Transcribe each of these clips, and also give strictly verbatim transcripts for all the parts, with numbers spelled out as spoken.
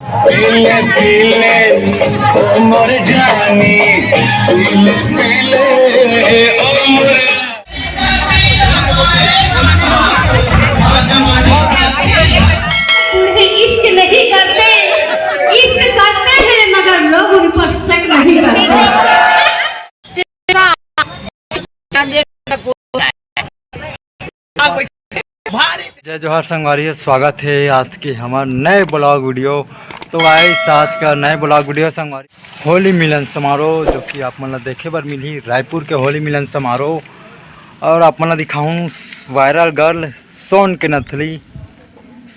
पीले पीले ओ मोर जानी, पीले पीले ओ मोर। उन्हें इश्क नहीं करते, इश्क करते हैं मगर लोग उन पर शक नहीं करते। जय जोहार संगवारी, स्वागत है आज के हमार नए ब्लॉग वीडियो। तो गाइस, आज का नए ब्लॉग वीडियो संगवारी, होली मिलन समारोह, जो कि आप मन ला देखे बर मिलही रायपुर के होली मिलन समारोह। और आप मन ला दिखाहूँ वायरल गर्ल सोन के नथली,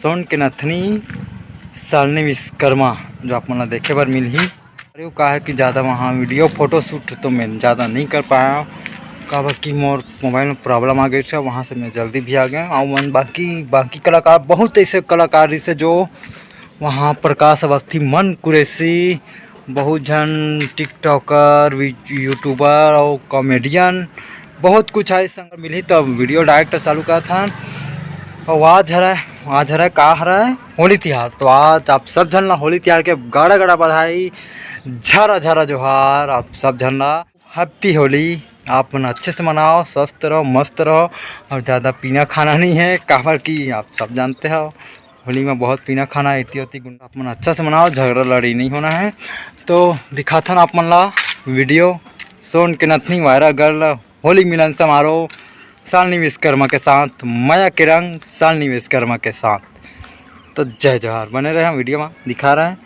सोन के नथनी शालिनी विश्वकर्मा, जो आप मन ला देखे बर मिलही। अरे, वो का है कि ज़्यादा वहाँ वीडियो फोटोशूट तो मैं ज़्यादा नहीं कर पाया, काबर कि मोर मोबाइल में प्रॉब्लम आ गई थी, वहाँ से मैं जल्दी भी आ गया। और मन बाकी बाकी कलाकार, बहुत ऐसे कलाकार जैसे जो वहाँ, प्रकाश अवस्थी, मन कुरैशी, बहुत झन टिकटॉकर, वी-, यूट्यूबर और कॉमेडियन, बहुत कुछ है संग मिलही। तब वीडियो डायरेक्ट चालू करत हन। और आज हरय, आज हरय का हरय? होली तिहार। तो आज आप सब झन ला होली तिहार के गाड़ा गाड़ा बधाई, झरा झरा जोहार आप सब झन ला। हैप्पी होली। आप मन अच्छे से मनाओ, स्वस्थ रहो, मस्त रहो। और ज़्यादा पीना खाना नहीं है, काबर कि आप सब जानते हो होली में बहुत पीना खाना, एती ओती गुंडा। आप मन अच्छा से मनाओ, झगड़ा लड़ी नहीं होना है। तो दिखाथन आप मन ला वीडियो, सोन के नथनी वायरल गर्ल होली मिलन समारोह शालिनी विश्वकर्मा के साथ, मया के रंग शालिनी विश्वकर्मा के साथ। तो जय जोहार, बने रहे हम वीडियो में, दिखा रहे हैं।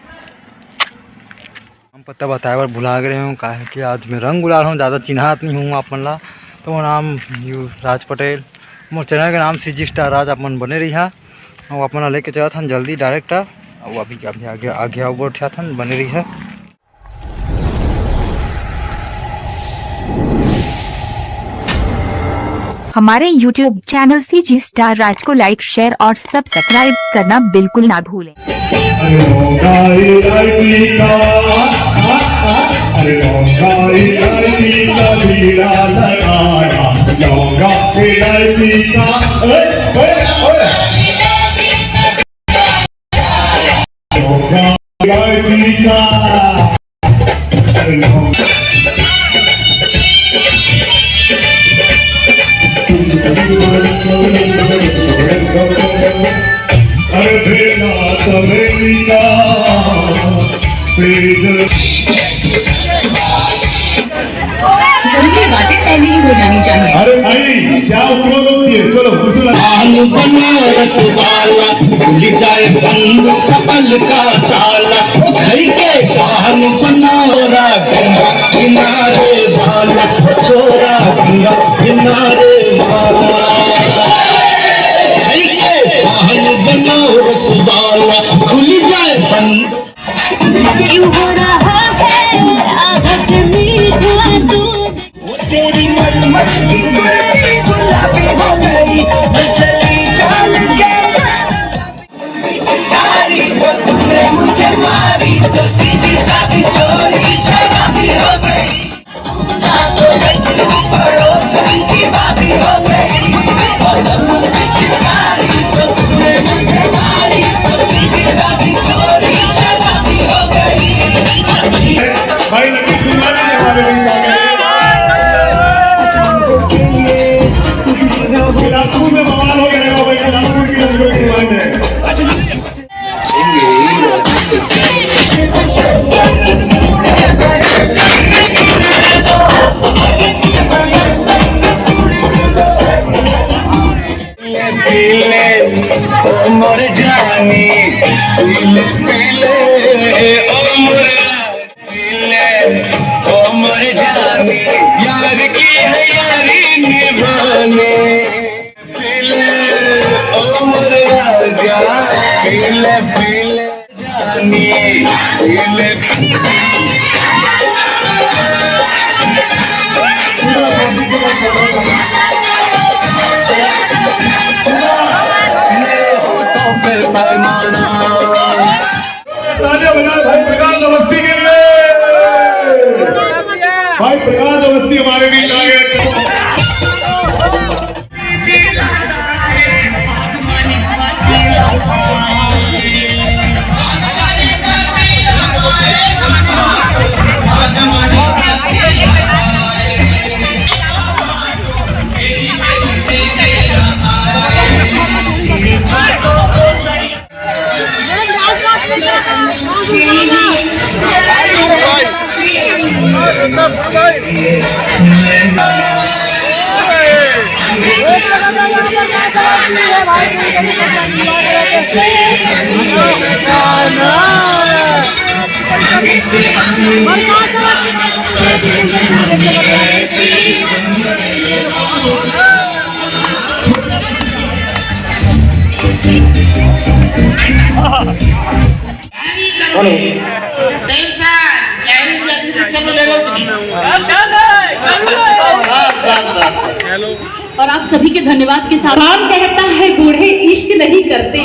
हम पता बताए बर भुला गए हूँ, काहे कि आज मैं रंग गुलाल हूँ, ज़्यादा चिन्हात नहीं हूँ आप मन ला। तो मोर नाम you Raj Patel, Mor channel के नाम सी जी स्टार राज। आप मन बने रहिहा, और अपन ला लेके चलत हन जल्दी डायरेक्ट। और अभी अभी आगे आगे आगे उठा थन, बने रहिहा। हमारे YouTube चैनल सी जी स्टार राज को लाइक, शेयर और सब्सक्राइब करना बिल्कुल ना भूलें। अरे लौंगा इलायची का, आ, आ, अरे लौंगा इलायची का बीड़ा लगाया, लौंगा इलायची का, ओए, ओए, ओए। लौंगा इलायची का। अरे भेला तबेली का पेज। जरूरी बातें पहले ही हो जानी चाहिए। अरे भाई, क्या उपयोग होती है? चलो, दूसरा। पान बनारस वाला भूल जाए बंद कपल का ताला। घर के पान बनारा गंगा किनारे वाला, छोरा गंगा किनारे वाला। घर के पान बनारस वाला भूल जाए बंद। क्यों हो रहा है आधा से मीठा दूध? वो तेरी मलमल की कुर्ती गुलाबी हो गई, मैं चली चाल के। पिचकारी जो तुमने मुझे मारी, तो सीधी सादी चोरी शराबी हो गई। ना तो लड्डू पड़ोसन की भाभी हो गई, पिचकारी जो तुमने मुझे मारी, तो सीधी सादी चोरी शराबी हो गई। भाई लतीफ कुमार जी हमारे बीच आ गए। बिलासपुर में बवाल हो गया भाई, बिलासपुर की लड़कियों की बात है। पीले ओ मोर जानी, पीले पीले ओ मोर पीले ओ मोर जानी, यार की है यारी निभानी। पीले ओ मोर राजा, पीले पीले जानी, पीले पैमाना। तालियां बजाएं भाई प्रकाश अवस्थी के लिए। भाई प्रकाश अवस्थी हमारे बीच आ गए। हेलो। टेंशन, यही आदमी पिक्चर में ले लो। साथ, साथ, साथ, साथ। और आप सभी के धन्यवाद के साथ। कौन कहता है बूढ़े इश्क नहीं करते?